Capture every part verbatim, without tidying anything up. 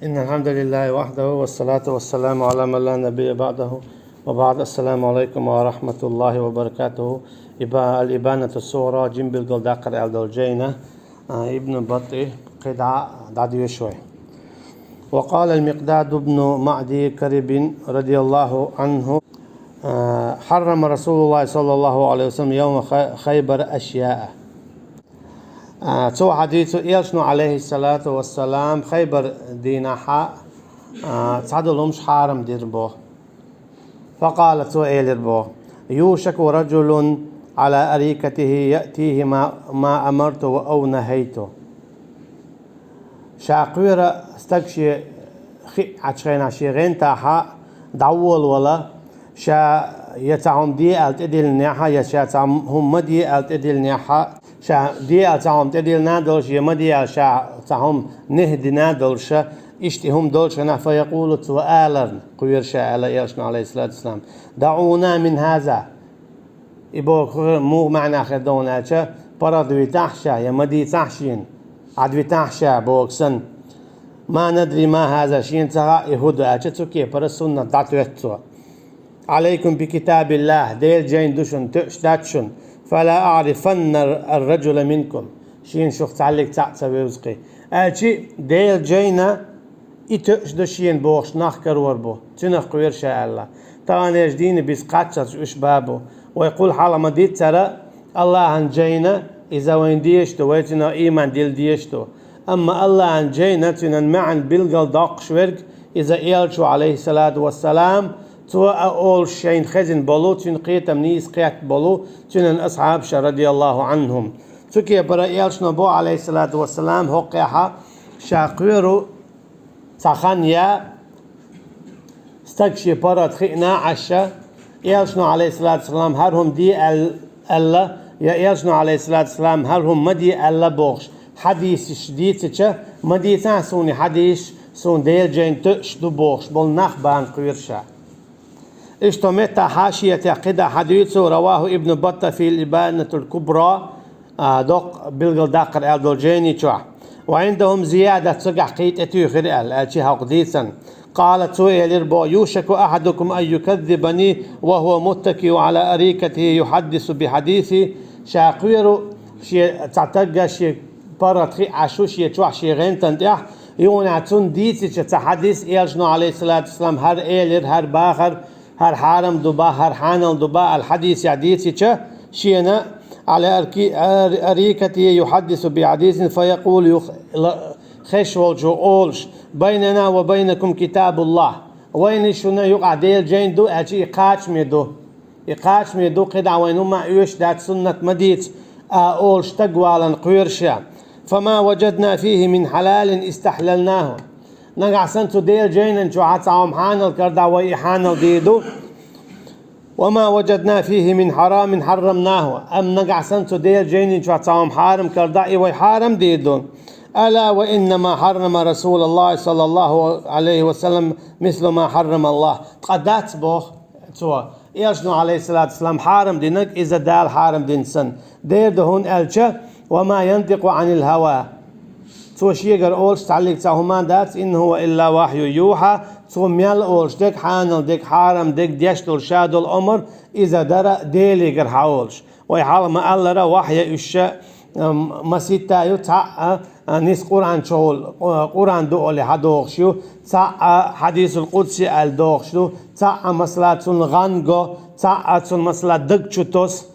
إن الحمد لله وحده والصلاة والسلام على من لا نبي بعده وبعد. السلام عليكم ورحمة الله وبركاته. إبا-، الإبانة الصغرى, жима билгалдаккхар аьлла долу жайна, а, Ибн Батта кхидӀа дӀадоьшу вай. وقال المقداد بن معدي كرب رضي الله عنه, а, حرم رسول الله صلى الله عليه وسلم يوم خ-، خيبر أشياء. А, цо хьадийцу, Элчано, алейхиссалату вассалам, Хайбар дийнахьа, а, цхьадолу хӀумаш хьарам дира боху. فقال, цо элира боху: يوشك رجل على أريكته يأتيه ما، ما أمرت أو نهيت. Ша кхоьру стаг шен хиъ Ӏачу хенахь шен гӀентахьа дӀаволавала, ша я цхьа хӀума де аьлла тӀедиллинехьа, я ша цхьа хӀума ма де аьлла тӀедиллинехьа, ша де аьлла цхьа хӀума тӀедиллина долуш, я ма де аьлла ша цхьа хӀума нехь дина долуша, иштта и хӀума долуш хенахь, فيقول, цо аларна, кхоьру ша аьлла Элчано, алейхиссалату вассалам: دعونا من هذا. И боху муха маьӀна хир ду аьлча, паргӀатвитахь ша, я ма дийцахь шена, Ӏадвитахь ша боху санна. ما ندري ما هذا, шена ца хаьа и хӀун ду аьлча, цу кепара суннат дӀатоьтту цо. عليكم بكتاب الله, Делан жайна ду шуна, тоьуш дац шуна. فلا أعرفن الرجل منكم, шена шух цхьаллиг цхьаъ ца вевза кхин. Аьлча Делан жайна и тоьуш ду шена бохуш нах карор бу, цуьнах кхоьру ша аьлла. Таханлерчу дийне бисса кхаччалц уьш бан бу. Вай кхул хьалха ма-дийццара, Аллахьан жайна, иза вайна дезаш ду, вай цуьнан ийман дилла дезаш ду. Амма Аллахьан жайна, цуьнан маьӀна билгалдоккхуш верг, иза Элчо, алейхиссалату вассалам, цо а олуш шайна хезна болу, цуьнан кхетам нийса кхетта болу, цуьнан асхьабаша, радияллаху Ӏанхум. Цу кепара Элчано боху, алейхиссалату вассалам, хӀокхехьа ша кхоьру цхьа хан я, стаг шен паргӀат хиъна Ӏаш, Элчано, алейхиссалату вассалам, хӀара хӀума де аьл-, аьлла, я Элчано, алейхиссалату вассалам, хӀара хӀума ма де аьлла бохуш, хьадисаш дийцича, ма дийцахь суна и хьадисаш, суна Делан жайна тоьуш ду бохуш болу нах бан кхоьру ша. Иштта меттахь хьашиятехь кхидӀа хьадуьйцу, رواه ابن بطة في الإبانة الكبرى, а, доккха билгалдаккхар аьлла долу жайни чохь. وعندهم زيادة, цигахь кхин тӀетуьйхира аьлла, аьлча хӀокху дийцан. قال, цо элира боху: يوشك أحدكم أن يكذبني وهو متكئ على أريكته يحدث بحديث. Ша кхоьру шен цхьа тагга шен паргӀат хиъ Ӏаш ву шен чохь шен гӀентан тӀехь, юханехь цунна дийцича цхьа хьадис, Элчано, алейхиссалату вассалам, хӀара элира, хӀара бахара, хӀара хьарам ду бан, хӀара хьанал ду бан аьлла хьадисехь дийцича, шена على أريكته يحدث بحديث فيقول, юха хезаш волчо олуш: بيننا وبينكم كتاب الله. Вайна шуна юкъахь Делан жайна ду аьлча, и кхачаме ду. И кхачаме ду, кхидӀа вайна хӀумма оьшуш дац, суннат ма дийца, а олуш стаг валан кхоьру ша. فما وجدنا فيه من حلال استحللناه. Нагахь санна цу Делан жайнан чохь цхьа хӀума хьанал карадахь, вай и хьанал дийр ду. وما وجدنا فيه من حرام حرمناه. Амма нагахь санна цу Делан жайнин чохь цхьа хӀума хьарам карадахь, и вай хьарам дийр ду. ألا وإنما حرم رسول الله صلى الله عليه وسلم مثل ما حرم الله. Ткъа дац боху цо, Элчано, алейхиссалату вассалам, хьарам динарг иза Дала хьарам дина санна. Дера ду, хӀунда аьлча, وما ينطق عن الهوى. Цо шегара олуш цхьаллиг цхьа хӀума дац, إن هو إلا وحي يوحى. Цо мел олуш дерг, хьанал дерг, хьарам дерг, деш долу ша долу омар, иза дара Делигара хьан олуш. Вай хьалха ма-аллара, вахья уьш ша, м-, маситта ю, цхьаъ а, а, нис Къуръан чухула, Къу-, Къуръан ду олий хьадохуш ю, цхьаъ а хьадисул къудси аьлла дохуш ду, цхьаъ а, масала, цунна гӀан го, цхьаъ а цунна, масала, даг чу тос.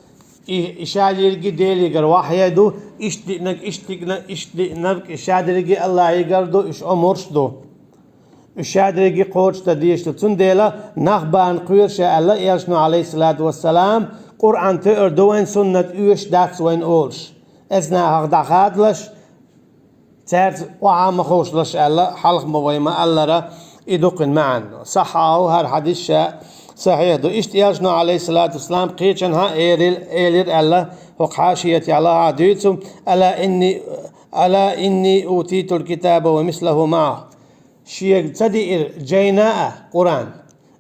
И, и шадерриге Делигара вахья ду, иштта диънарг, иштта диъна-, иштта диънарг, и шадерриге Аллахьигара ду, уьш омарш ду. Уьш шадерриге кхочушдан дезаш ду. Цундела нах бахьана кхоьру ша аьлла Элчано, алейхиссалату вассалам, Къуръан тоьар ду вайн, суннат оьшуш дац вайн олуш. Эцу нахах дӀахадалаш, цаьрца охьа а ма ховшалаш аьлла, хьалха ма вай ма-аллара, и ду кхин маьӀна. Сахьхьахьу, хӀара хьадис ша сахьихь ду. Иштта Элчано, алейхиссалату вассалам, кхечанхьа элира, элира аьлла, хӀокху хьашиятехь лахахь дуьйцу: ألا إني، ألا إني أوتيت الكتاب ومثله معه. Шега ца диира жайна а Къуръан,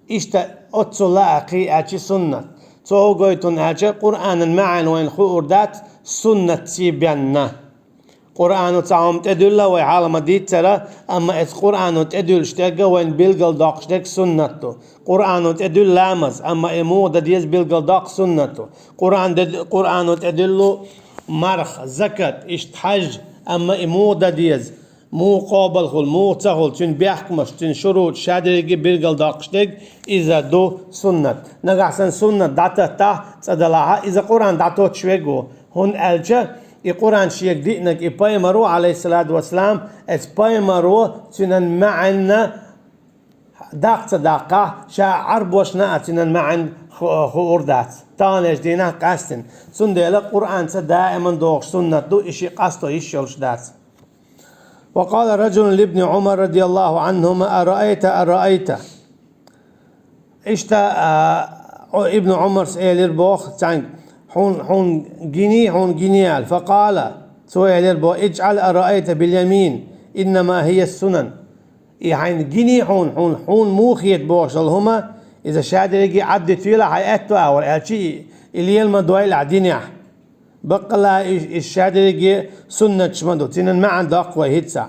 иштта оццул а кхин аьлча суннат. Цо хӀун гойту аьлча, Къуръанан маьӀна вайна хуур дац суннатций бенна. Къуръано цхьа хӀума тӀедуьлла вай хьалха ма дийццара, амма эцу Къуръано тӀедуьллуш дерг вайна билгалдоккхуш дерг суннат ду. Къуръано тӀедуьллу ламаз, амма и муха дан деза билгалдоккху суннат ду. Къуръан де-, Къуръано тӀедуьллу марха, закат, иштта хьаж, амма и муха дан деза, муха къобалхула, муха ца хула, цуьнан бехкамаш, цуьнан шуруташ, шадерриге билгалдоккхуш дерг, иза ду суннат. Нагахь санна суннат дӀататтахь, цӀа далахьа, иза Къуръан дӀатоттуш верг ву, хӀунда аьлча и Къуръан шега диънарг и пайхамар ву, Ӏалайхиссалату вассалам, эцу пайхамаро цуьнан маьӀна даккха ца даккхахь, ша Ӏарбошна а цуьнан маьӀна ху-, хуур дац. Таханлерчу дийнахь къаьстина. Цундела Къуръанца даиман догӀуш суннат ду, и шиъ къасто йиш йолуш дац. وقال رجل لابن عمر رضي الله عنهما: أرأيت، أرأيت. Иштта, а, Ибн Ӏумарс элира боху цаьнга: «Хьуна, хьуна гиний, хьуна гиний?» аьлла. فقال, цо элира боху: «اجعل أرأيت باليمين، إنما هي السنن». И хьайна гиний хьуна, хьуна, хьуна муха хета бохуш долу хӀума, иза шадерриге Ӏаддитийла хьайн аьтто агӀор, аьлча и, и лела ма дойла ахь динехь. Баккъалла и, и шадерриге суннаташ ма ду, цуьнан маьӀна доккху вай хӀинца.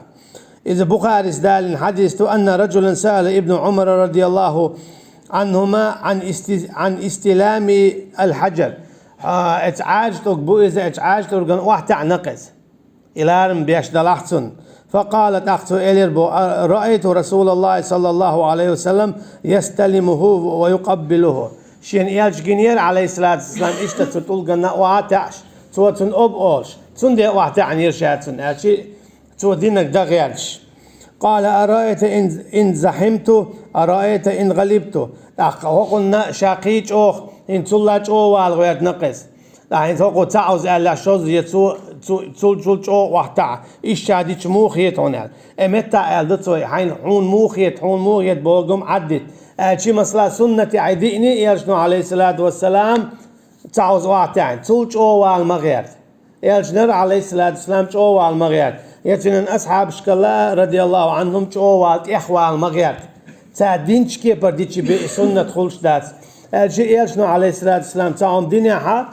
Иза Бухарис далийна хьадис ду: أن رجلا سأل ابن عمر رضي الله عنهما عن است-، عن استلام الحجر. А, эцу Ӏаьржа тӀург бу иза, эцу Ӏаьржа тӀургана охьатаьӀна-кх иза. И ларам беш далахь цунна. فقال, тӀаккха цо элира боху: رأيت رسول الله صلى الله عليه وسلم يستلمه ويقبله. Шена элча гинера, Ӏалайхиссалату вассалам, иштта цу тӀулгана охьатаьӀаш, цо цунна оба олуш, цундела охьатаьӀнера ша цунна, аьлча цо динарг дан гӀерташ. قال: أرأيت إن، إن زحمت، أرأيت إن غلبت. ТӀаккха хӀокхунна ша кхин а чӀогӀа, хӀинца цулла чӀогӀа вала гӀертина-кх иза. Ткъа хӀинца хӀокхо ца Ӏовза аьлла шозза, я цо, цу-, цул, цул чӀогӀа охьатаьӀа, иштта ша дича муха хета хьуна аьлла. Э, меттахь аьлла ду цо, хьайна, хьуна муха хета, хьуна муха хета бохург хӀума Ӏаддита. Аьлча, масала, суннате хьайн диъний, элчано, Ӏалайхиссалату вассалам, ца Ӏовза охьатаьӀна, цул чӀогӀа вала ма гӀерта. Элчанара, Ӏалайхиссалату вассалам, чӀогӀа вала ма гӀерта. Я цуьнан асхьабашкара, радияллаху Ӏанхум, чӀогӀа вала, тӀех вала ма гӀерта. Цара динчу кепара дича бен и суннат хуьлуш дац. Аьлча элчано, Ӏалайхиссалату вассалам, цхьа хӀума динехьа,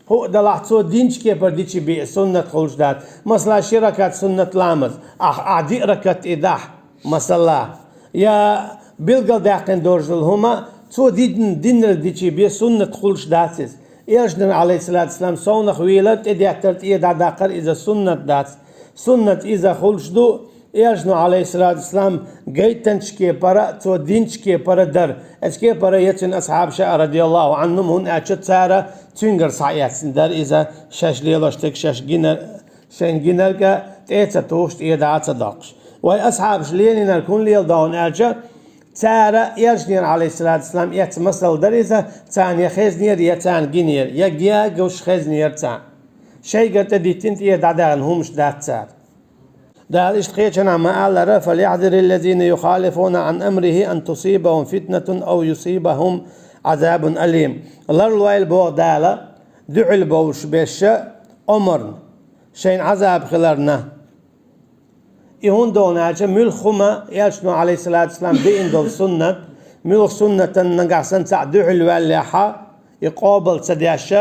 хӀуъа далахь цо динчу кепара дича бен и суннат хуьлуш дац. Масала, ши ракат суннат ламаз, ахь, ахь диъ ракат и дахь, масала. Я билгалдаьккхина долуш долу хӀума, цо дин-, динарг дича бен суннат хуьлуш дац иза. Элчанан, Ӏалайхиссалату вассалам, совнах вийлар, тӀедеттар, тӀе дӀадаккхар иза суннат дац. Суннат иза хуьлуш ду, элчано, Ӏалайхиссалату вассалам, гайтанчу кепара, цо динчу кепара дара. Эцу кепара я цуьнан асхьабаша а, радияллаху Ӏанхум, хӀунда аьлча цара цуьнгара схьаэцна дара иза, шаьш лелош дерг шаьш гина, шайна гинарг а тӀе а ца тухуш, тӀе дӀа а ца доккхуш. Вай асхьабаша лелийнарг хӀунда леладо аьлча, цара элчанера, Ӏалайхиссалату вассалам, эцна масал дара иза, царна я хезнера, я царна гинера, я гегуш хезнера царна. Шайгара тӀедиттина, тӀера дӀадаьхна хӀумаш дац цара. Дала иштта кхечанхьа ма-аллара: فليحذر الذين يخالفون عن أمره أن تصيبهم فتنة أو يصيبهم عذاب أليم. Ларлойла, боху Дала, дуьхьал бовлуш берш омарна, шайна Ӏазап хиларна. И хӀунда аьлча, муьлхха хӀума, элчано, Ӏалайхиссалату вассалам, беъна долу суннат, муьлхха суннатан нагахь санна цхьаъ дуьхьал ваьллехьа, и къобал ца деш,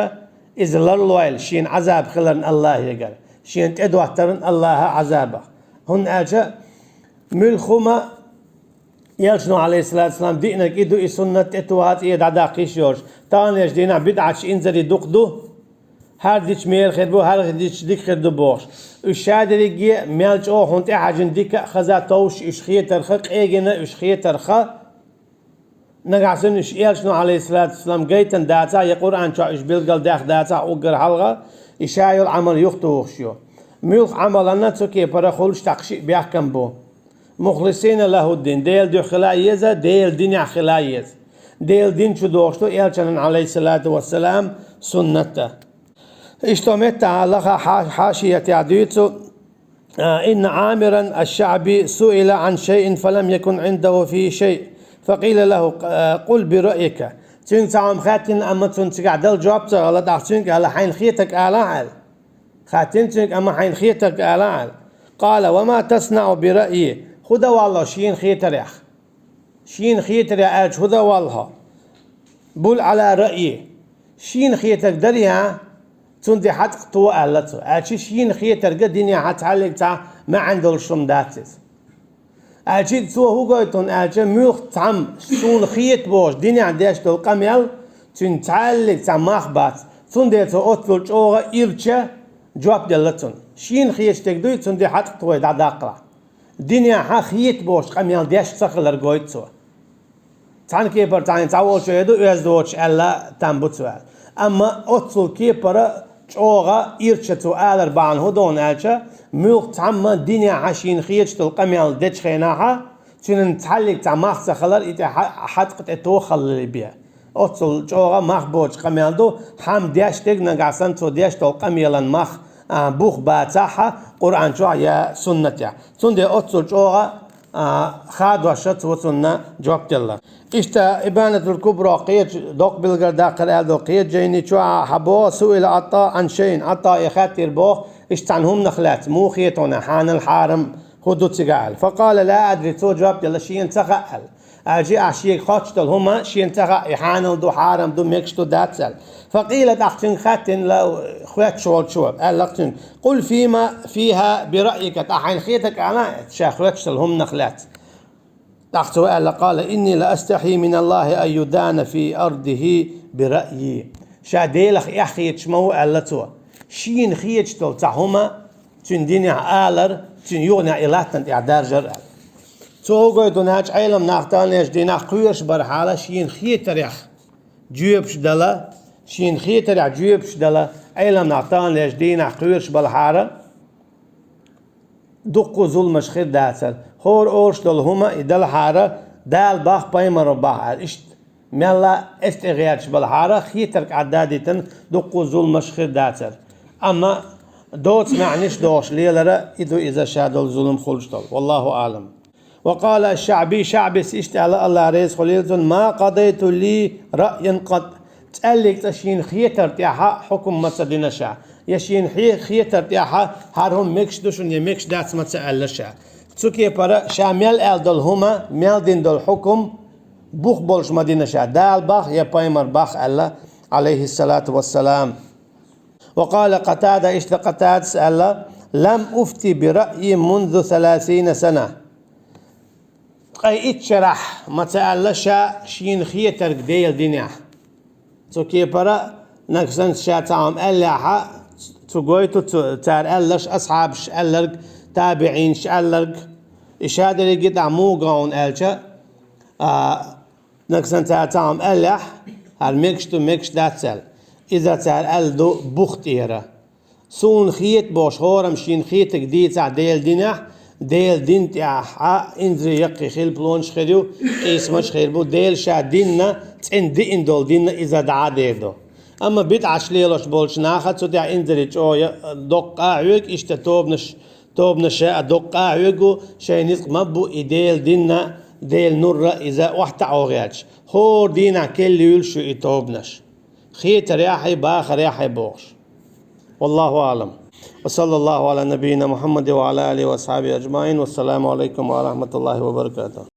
иза ларлойла шена Ӏазап хиларна Аллахьегара, шена тӀедоттарна Аллахьа Ӏазабах. ХӀунда аьлча муьлхха хӀума элчано, Ӏалайхиссалату вассалам, диънарг и ду, и суннат тӀетоха, тӀе дӀадаккха йиш йолуш. Таханлерчу дийнахь бидӀаташ, инзаре дукха ду, хӀара дича мера хир бу, хӀара дича дика хир ду бохуш. Уьш шадерриге мел чӀогӀа хьуна тӀехьаьжжина дика а хаза товш уьш хетарх, къегина уьш хетарх, нагахь санна уьш элчано, Ӏалайхиссалату вассалам, гайтина дацахь, я Къуръан чохь уьш билгалдаьхна дацахь уггар хьалха, и ша йолу Ӏамал юхатухуш ю. Муьлхха Ӏамалана цу кепара хуьлуш тӀаккха шиъ бехкам бу. مخلصين له الدين, Делан дуьхьа хила еза, Делан динехь хила еза. Делан дин чу догӀуш ду элчанан, Ӏалайхиссалату вассалам, суннат а. Иштта меттахь лаха хьа-, хьашиятехь дуьйцу: إن عامرا الشعبي سئل عن شيء فلم يكن عنده فيه شيء، فقيل له: قل برأيك. Цуьнга цхьа хӀума хаьттина, амма цунна цигахь дала жоп ца хилла, тӀаккха цуьнга аьлла: «Хьайна хетарг алахьа», аьлла. Хаьттина цуьнга, амма: «Хьайна хетарг алахьа», аьлла. قال: وما تصنع برأيي؟ ХӀун дан валло шена хетарехь? Шена хетарехь аьлча хӀун дан валло хьо? بل على رأيي. Шена хетарг дарехь, Цунна тӀе хьацкъ то аьлла цо. Аьлча шийна хетарга динехьа цхьаллиг цхьа маьӀна долуш хӀума дац иза. Аьлча цо хӀун гойту аьлча, муьлхха цхьамма суна хета бохуш динехь деш долу къамел, цуьнан цхьаллиг цхьа мах бац. Цундела цо оццул чӀогӀа ирча жоп делла цунна. Шийна хеташ дерг дуй, цунна тӀе хьацкъ тхой дӀадаккхалахь. Динехьа хета бохуш къамел деш ца хилар гойту цо. Цхьана кепара цхьаьна цхьа волчу эр ду, оьзда воцуш аьлла там бу цо аьлла. Амма оццул кепара чӀогӀа ирча цо алар бахьана хӀун ду аьлча, муьлхха цхьамма динехьа шийна хеташ долу къамел дечу хенахьа, цуьнан цхьаллиг цхьа мах ца хилар, и тӀе хьа-, хьацкъ тӀе тохаллале бен. Оццул чӀогӀа мах боцуш къамел ду, хьама деш дерг нагахь санна цо деш долу къамелан мах, а, бух бацахьа Къуръан чохь я суннатехь. Цундела оццул чӀогӀа а, хадош цо цунна жоп делла. Иштта Ибанатул Кубра кхечу доккха билггал даккхар аьлла долу кхечу жайни чохь хьан боху, суила Ӏатта Ӏан шайн, Ӏатта и хаьттира боху, иштта цхьана хӀуманах лаьцна, муха хетона хьанал хьарам хӀун ду цигахь аьлла. Факъала ла адри, цо жоп делла, шена ца хаьа аьлла. Аьлча ахь шега хоттуш долу хӀума шена ца хаьа, и хьанал ду, хьарам ду, мегаш ду, дац аьлла. Факъила, тӀаккха цуьнга хаьттина ла, хоьттуш волчо, аьлла цуьнга, къул фима фиха бираъйика, тӀаккха хьайна хетарг ала, ша хоьттуш долу хӀуманах лаьцна. ТӀаккха цо аьлла, къала, инни ла астахьи мин Аллахи ан юдана фи ардихи бираъйи. Ша Делах эхь хеташ ма ву, аьлла цо. Шена хеташ долу цхьа хӀума цуьнан динехь алар, цуьнан юханехь и латтана тӀехь даржар аьлла. Цо хӀун гойту аьлча, Ӏелам нах, тӀалнеш дийнахь кхоьруш бархьала, шена хетарехь жоьпаш дала, шена хетарехь жоьпаш дала, Ӏелам нах, тӀалнеш дийнахь кхоьруш балхьара, дуккха а зуламаш хир дацара. ХӀора олуш долу хӀума и далхьара, Дала бах, пайхамаро бах аьлла, иштта мелла а эс тӀе гӀерташ балхьара, хетарг Ӏадда а дитина, дуккха а зуламаш хир дацара. Амма доцу маьӀнаш дохуш лелара, и ду иза ша долу зулам хуьлуш долу. Валлаху аълам. Ва къала аш-ШаӀби, ШаӀбис иштта аьлла, Аллах реза хуьлийла цунна, ма къадайту ли раъян къат. ЦӀаллиг цкъа шена хетар тӀехьа хьукум ма ца дина ша, я шена хье-, хетар тӀехьа хӀара хӀума мегаш ду шуна, я мегаш дац ма ца аьлла ша. Цу кепара ша мел аьлла долу хӀума, мел дина долу хьукум бух болуш ма дина ша, Дала бах я пайхамар бах аьлла, алейхиссалату вассалам. Ва къала Къатада, иштта Къатадас аьлла, лам уфти би раъйи мунзу саласина сана. Ткъе итт шарахь ма ца аьлла ша шена хетарг Делан динехь. Цу кепара нагахь санна ша цхьа хӀума аьллехьа, цу гойту цу, цара аьлларш, асхьабаш аьлларг, табиӀинаш аьлларг, и ша дерриге а тӀехь муха ган аьлча, а, нагахь санна цара цхьа хӀума аьллехь, хӀара мегаш ду, мегаш дац аьлла. Иза цара аьлла ду бух тӀера. Суна хета бохуш, хӀораммо шена хетарг дийцахь Делан динехь, Делан дин тӀехь а инзаре яккхий хилпалонаш хир ю, къийсамаш хир бу, Дела ша динна, цӀена диъна долу динна иза дӀа а дер ду. Амма бидӀаш лелош болчу наха цу тӀехь инзаре чӀогӀа я-, доккха а хьоьгу, иштта тобанаш, тобанаш а доккха а хьоьгу, шайн ницкъ ма бу и Делан динна, Делан нурра иза охьатаӀо гӀерташ. ХӀора дийнахь келла юьйлуш ю и тобанаш. Хетарехь а, бахарехь а бохуш. Валлаху аълам. Ва саллаллаху аля набийина Мухаммадин ва аля алихи ва асхьабихи аджмаин. Вассаламу алейкум ва рахматуллахи ва баракатух.